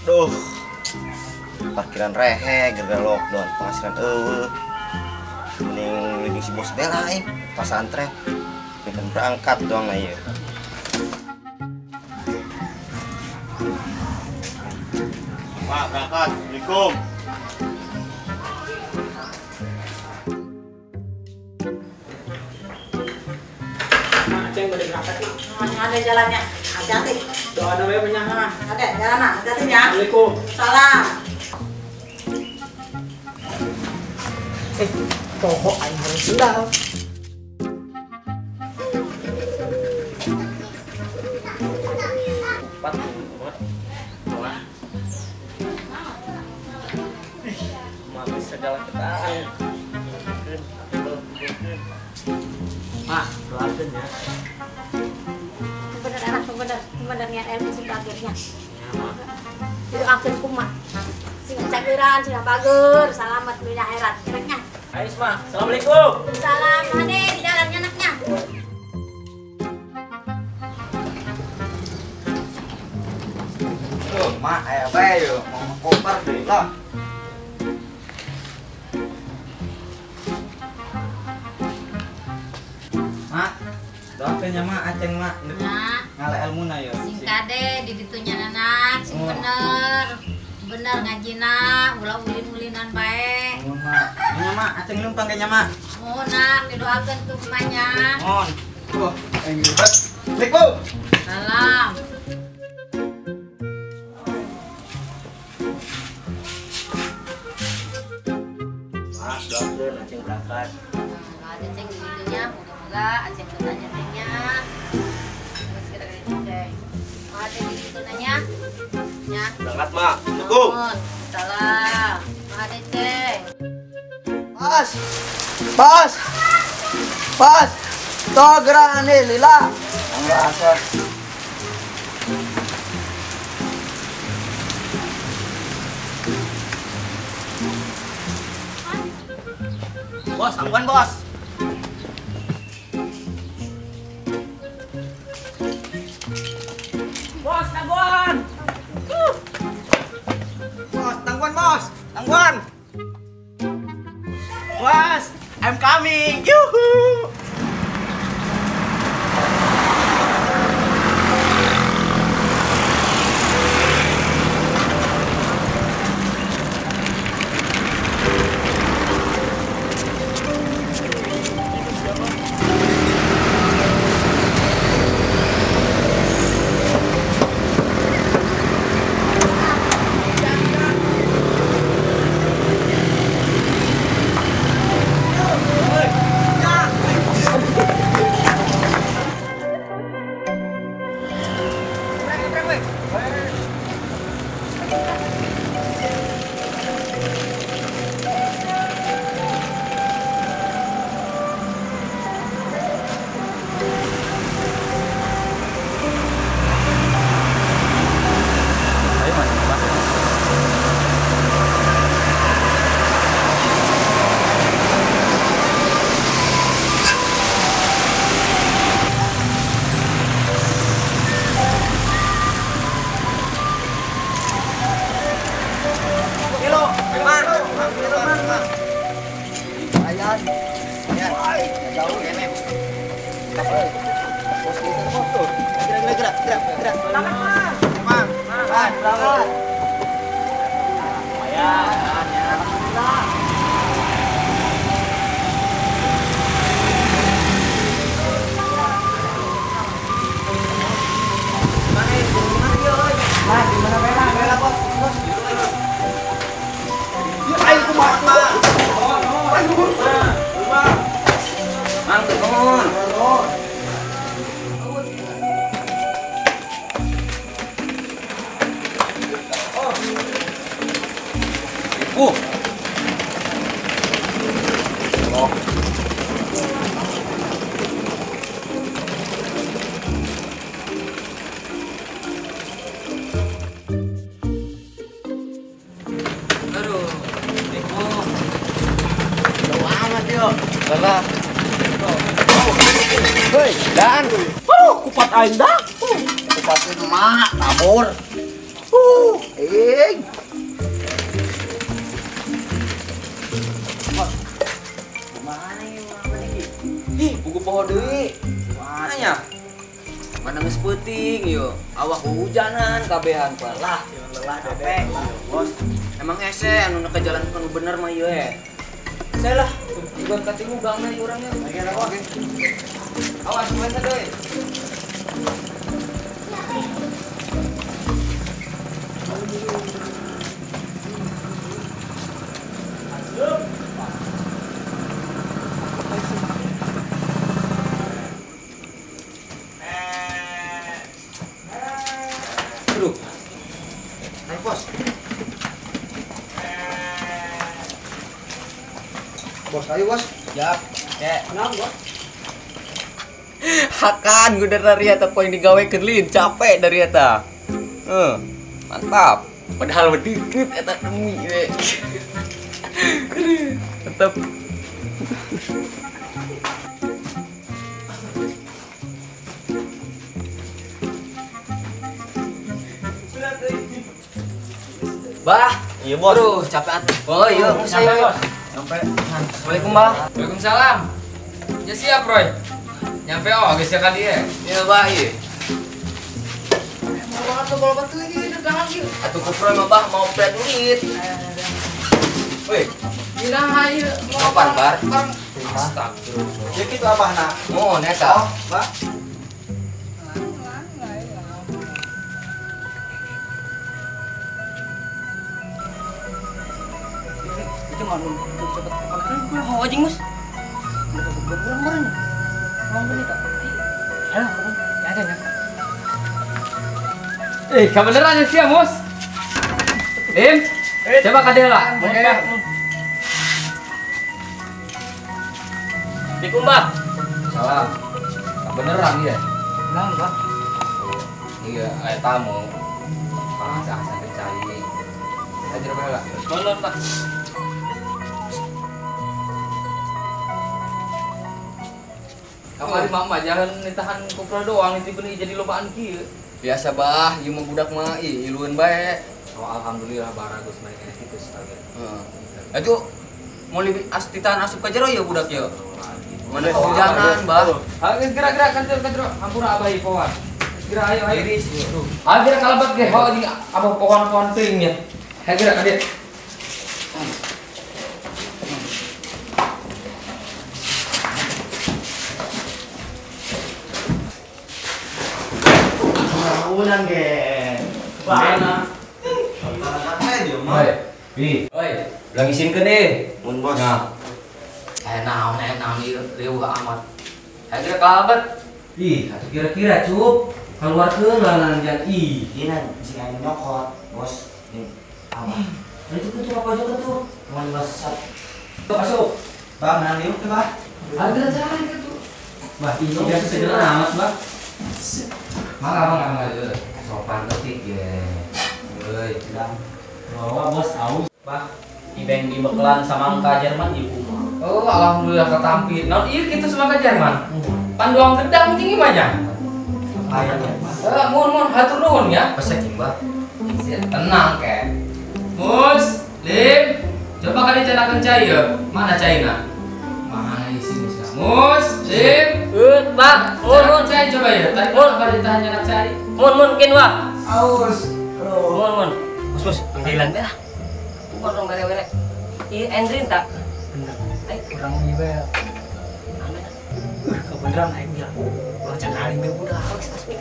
Duh. Parkiran rehe gara-gara lockdown, penghasilan eueuh. Mending leading si bos bela aing, pasantren. Minta berangkat doang lah ieu. Pak, berangkat. Assalamualaikum. Aceng balik berangkat mah. Ada jalannya. Hati-hati. Doa namanya penyangga. Ada jalan mah, hati-hati ya. Assalamualaikum. Salam. Toho aing harus sendal. Empat, dua. Mami segala kita. Ah, doakan ya. Bener anak, bener, bener niat ilmu sing bagirnya. Doakan kumat. Sing cageran, sing bager, selamat dunia akhirat. Enaknya. Ayo, Ma. Assalamualaikum. Salam, ade di jalannya anaknya. Tuh, Mak, ayo bae yo, mau koper deh lah. Mak, doakeun nya Mak, aceng Mak. Ngala ilmuna yo. Sing kade di ditunya anak, sing bener. Bener ngajina, ulah ulin-ulinan bae. Mohon Mak. Nya Mak, aceng numpang kayaknya Mak. Mohon nak, didoakeun tuh emaknya. Mohon. Wah, aing ribet. Assalamualaikum. Salam. Mas, doakeun aceng berangkat. Nah, aceng di ditunya, moga-moga aceng bertanya tanya. Terus kita kali ceng. Ada di situ nanya. Ya. Berangkat, Mak. Assalamualaikum. Salam. Ada ceng. Pas. Pas. Pas. Toh gerak nih lila. Rasa. Bos, tangguhan, Bos. Bos, tangguhan. Bos, tangguhan, Bos. Tangguhan. Bos, I'm coming. Yuhu. Hei, dan kupat aing dah. Kupat mak tabur. Eh. Bos. Kumaha ieu mah iki? Ih, buku poho deui. Kumaha? Mana geus peuting ieu. Awak hujanan kabehan pan. Lah, lelah dede. Bos. Emang hese anu ka jalan nu bener mah ieu eh. Saya lah, juga katimu gangna ieu urangnya. Oke. Awas kumaha deui. Aduh. Naik bos. Bos, ayo bos. Siap. Cek. Kenapa bos? Hakan gue dari eta poin digawekeun lin, capek dari eta. Mantap. Padahal dikit eta demi we. Tetep. Bah, iya bos. Aduh, capek atuh. Oh iya, saya bos. Nyampe. Assalamualaikum, Bah. Waalaikumsalam. Ya siap, Roy. Nyampe oh geus ya ka dieu. Iya, Bah, ieu. Mau banget lo kalau batu ini dagangan ieu. Atuh ku Roy mah Bah mau pret duit. Woi, dina ieu mau kapan, Bar? Astagfirullah. Ya kitu abahna. Mohon eta. Oh, Bah. Itu mah nu cepet kapan oh anjing mus. Berang-berang. Ngomong gini tak? Ayo, ya ada ya. Eh, kebeneran sih ya, Mus. Im, coba ka dieu lah. Oke. Assalamualaikum, Bah. Salam. Kebeneran ya? Naon, Bah? Iya, aya tamu. Asa-asa cai. Ajar bae lah. Mohon, Pak. Kamari mama jangan ditahan kopra doang itu bener jadi lobaan kieu. Biasa bah, ieu mah budak mah ih ilueun bae. Oh, alhamdulillah baragus mereka kitu sekali. Heeh. Atuh mau lebih asti tahan asup ka jero ya budak ieu. Mana kehujanan, bah. Ah, geus gerak-gerak kantor kantor hampura abah ieu pohan. Gerak ayo ayo. Ah, gerak kalabat ge ho jeung abah pohon-pohon teuing nya. Hayo gerak ka dieu. Unang ge. Mana? Oi, Wi. Oi, ulang isinkeun deh. Mun bos. Nah. Naon ieu riweuh amat. Hayo gerak kalabat. Ih, atuh kira-kira cup keluarkeun lah jan ih. Ieu si anu nyokot, bos. Nih. Apa? Itu tuh apa aja tuh? Mun bos. Masuk. Bang, nang liuk teh, Bah. Ada cari tuh. Bah, ini biasa sederhana amat, Bah. Mangga sopan detik ye. Euy, bilang. Bawa bos aus, Bah. Ibeng di bekelan samangka Jerman ieu kumaha. Oh, alhamdulillah ketampi. Naon ieu kitu semangka Jerman? Panduang gedang tinggi mah nya. Aya teh. Heeh, mun hatur nuhun ya. Pesek Bah. Tenang ke. Mus, Lim, coba kali canakeun cai ye. Mana caina? Mana isi Musa? Mus, Lim, Pak, mun cai coba ya. Tadi kan apa ditahan nyanak cai? Mun kin wah. Aus. Mun. Bos, panggilan teh lah. Bukan dong bere-bere. Ieu Endrin tak? Bener. Ai urang ieu bae. Kebeneran aing bilang. Urang cakaling we budak geus asmi.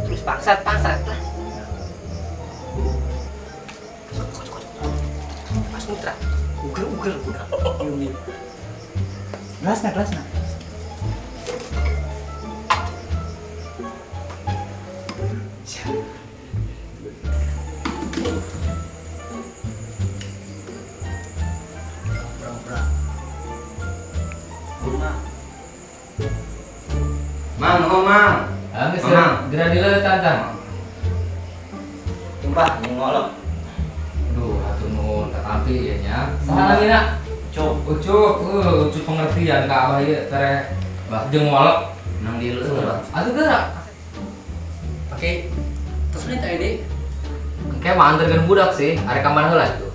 Terus pangsat lah. Pas mutra. Uger-uger budak. Ieu. Gelasna. Mang, oh mang. Ah, geus geura dileutan tah. Tumpah ngolok. Aduh, hatur nuhun katampi ieu nya. Saha namina? Ucup. Ucup, ucup pengertian ka abah ieu tere. Bah jeung ngolok nang dileutan. Atuh geura. Oke. Terus nih tadi. Engke mah anterkeun budak sih, arek ka mana heula itu?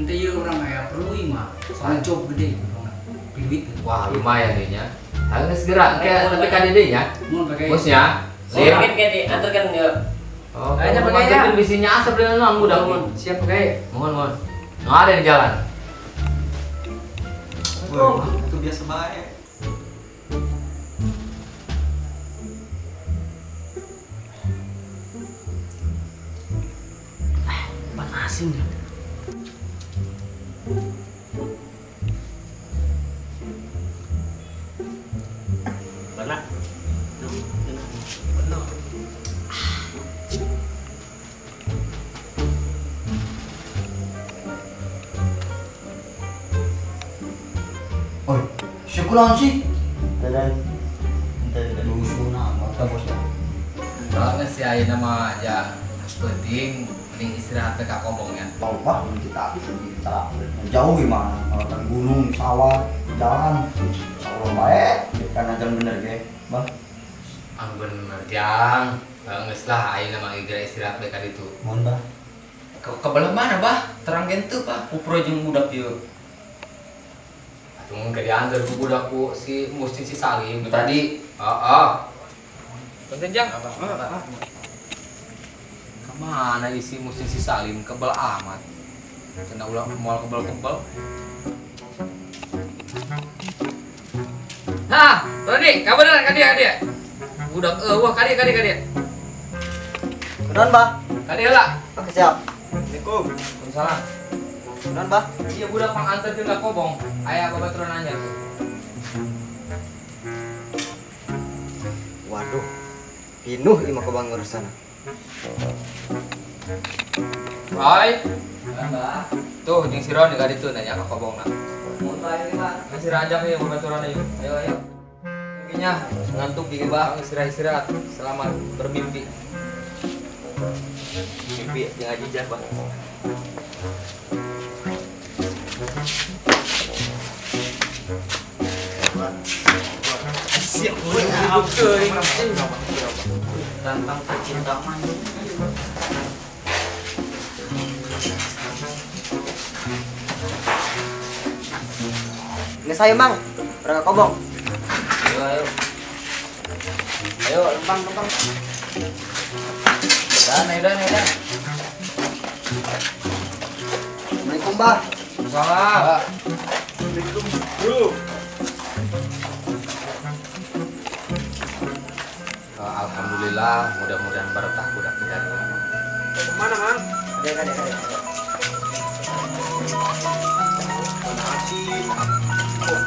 Ente ieu urang aya perlu ieu mah. Soalnya job gede urang. Duit. Wah, lumayan ieu nya. Ayo segera engke tapi ka dieu nya. Mun pakai. Bosnya. Sip, kayak anterkeun yuk. Oh, kayaknya pakai bisinya asap dengan nang budak. Siap pakai. Mohon, mohon. No ada di jalan. Wah, itu biasa baik. Ban asing ya. Mana? Oi, syukuran sih. Dadan. Dusuna mata bosnya. Soalnya si ayeuna mah aja penting mending istirahat ke kobong ya. Tahu pak, kita jauh gimana? Kalau gunung, sawah, jalan, sawah baik, karena jalan bener ge, bang. Ang bener jang, geus lah ayeuna mah geura istirahat bae ka ditu. Mohon bah. Ke belah mana bah? Terang gentu bah. Kupro jeung budak ieu. Atuh ke diantar ku budak ku si Mustin si Salim tadi. Heeh. Punten jang. Kemana isi Mustin si Salim kebel amat. Kena ulah moal kebel-kebel. Hah, Roni, kabeneran ka dia ka dia. Budak eueuh ka dia ka dia ka dia. Kenaon bah? Ka dia lah. Oke siap. Assalamualaikum. Waalaikumsalam. Kenaon bah? Iya budak panganterkeun ka kobong. Aya babaturan anyar. Waduh. Pinuh ieu mah kobong urusan. Roy. Tuh jeung si Ron ka ditu nanya ka kobongna. Mun bae Pak. Ngan si Rajak ieu babaturan ieu. Ayo ayo. Nya ngantuk gigi bah, istirahat-istirahat. Selamat bermimpi. Mimpi jeung ajijah bah. Siap, tentang percintaan. Ini saya mang, orang kobong. Ayo, ayo, ayo, lempang, lempang. Dan, ayo, dan, ayo, dan. Assalamualaikum, bah. Salam. Assalamualaikum, bro. Alhamdulillah, mudah-mudahan berkah budak kita. Kemana, Mang? Ada, ada, ada. Mana sih? Oh,